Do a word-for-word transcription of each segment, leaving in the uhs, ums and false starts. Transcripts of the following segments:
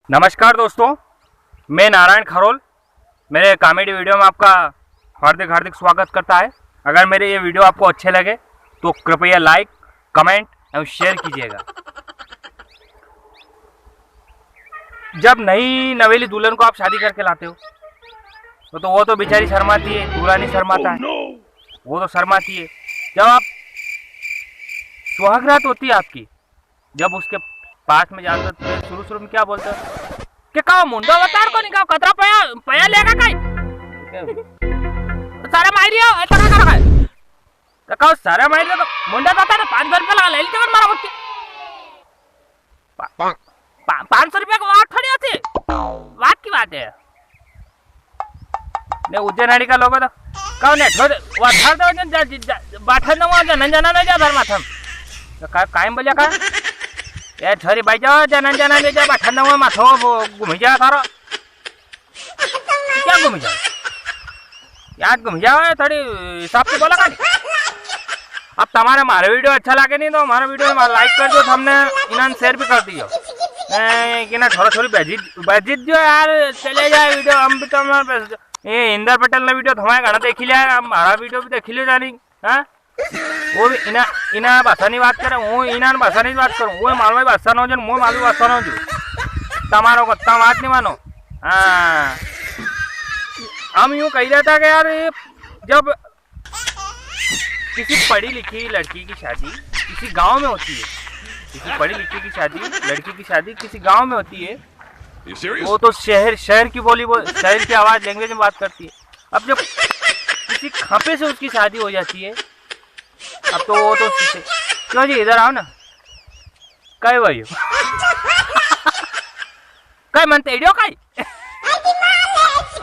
नमस्कार दोस्तों, मैं नारायण खरोल। मेरे कॉमेडी वीडियो में आपका हार्दिक, हार्दिक स्वागत करता है। अगर मेरे ये वीडियो आपको अच्छे लगे तो कृपया लाइक, कमेंट एवं शेयर कीजिएगा। जब नई नवेली दुल्हन को आप शादी करके लाते हो, तो, तो वो तो बेचारी शर्माती है, दूल्हा नहीं शर्माता है, वो तो शर्माती है। जब आप सुहागरात होती है आपकी, जब उसके पास में जाते हो, तो शुरू शुरू में क्या बोलते हो कि "काओ मुंडो बताड़ को नहीं, काओ कतरा पया, पया लेगा काई?" सारा मारी रियो, ऐसा का करो काई? तो काओ सारा मारी रियो तो मुंडो बताड़, पाँच सौ रुपया लगा ले, लेकिन मारा मुक्की। पा-, पा-, पाँच सौ रुपया की बात थोड़ी होती, बात की बात है। ने उज्जैन आड़ी का लोग तो कहो ने, छोड़, वो धर दो, जन जा, जा, बाठन दो, वहाँ जनन जनन हो जा, धर माथम। तो का, कायम बोलिया का? ए, छोरी भाई जाओ, जनन जनन हो जा, बाठन दो, माथो, वो घूमी जा थारो। क्या घूमी जाओ? यार घूमी जाओ, थोड़ी हिसाब से बोला का नहीं? अब तमारे मारे वीडियो अच्छा लगे नहीं तो हमारा वीडियो में लाइक कर दो, हमने इन्होंने शेयर भी कर दियो। ए, कि ना छोरा छोरी भेजी, भेजी दियो यार, चले जाए वीडियो, हम भी तो हमारे ये इंदर पटेल ने वीडियो थमाए घणा देखी लिया, हमारा वीडियो भी देखी लियो जानी, हाँ? वो भी इना, इना भाषा नहीं बात करे, वो इना भाषा नहीं बात करूँ, वो मालवी भाषा नो जो, वो मालवी भाषा नो जो। तमारो को, तम बात नहीं मानो। हाँ। हम यूं कही रहा था कि यार, ये जब किसी पढ़ी लिखी लड़की की शादी किसी गांव में होती है, किसी पढ़ी लिखी की शादी, लड़की की शादी किसी गांव में होती है, You serious? वो तो शहर, शहर की बोली बोल, शहर की आवाज, लैंग्वेज में बात करती है। अब जब किसी खापे से उसकी शादी हो जाती है, अब तो वो तो सीधे, क्यों जी, इधर आओ ना। काय भाई हो? काय मन तेड़ियो काय?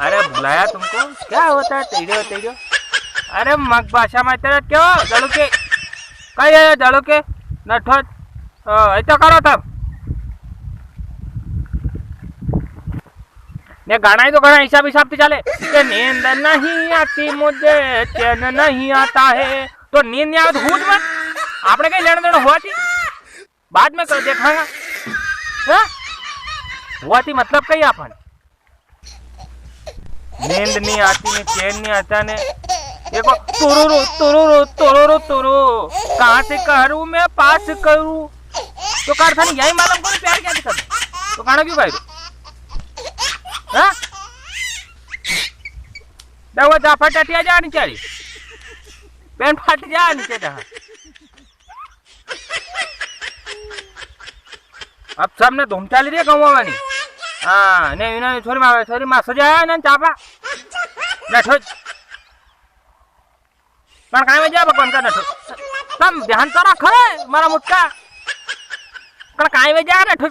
अरे बुलाया तुमको, क्या होता है तेड़ियो, तेड़ियो? अरे मग भाषा में तेरा क्यों? जाड़ू के, काय है जाड़ू के? नठोत, अ, ऐसा करो तब। ने गाना ही तो घणा हिसाब हिसाब से चाले कि नींद नहीं आती मुझे, चैन नहीं आता है। तो नींद नहीं आवे तो हूज मत, आपने कई लेना देना हुआ थी, बाद में कर देखांगा। हाँ? हुआ थी मतलब कई आपन नींद नहीं आती ने चैन नहीं आता ने। देखो, तुरुरु, तुरुरु, तुरुरु, तुरु। कहाँ से करूँ मैं पास करूँ? तो कार थाने यही मालूम कौन प्यार क्या दिखा? तो गाना क्यों गाए? हाँ? दवा जा फट हटिया जा नीचे। पेन फट जा नीचे जा। अब सबने धूम चाली रे गाँव वाली। हाँ, ने इन्हें छोरी मार, छोरी मार सजा है ना चापा। नठो। पण काय वजह भगवान का नठो। तम ध्यान तो रखो रे, मारा मुटका। पण काय वजह नठो।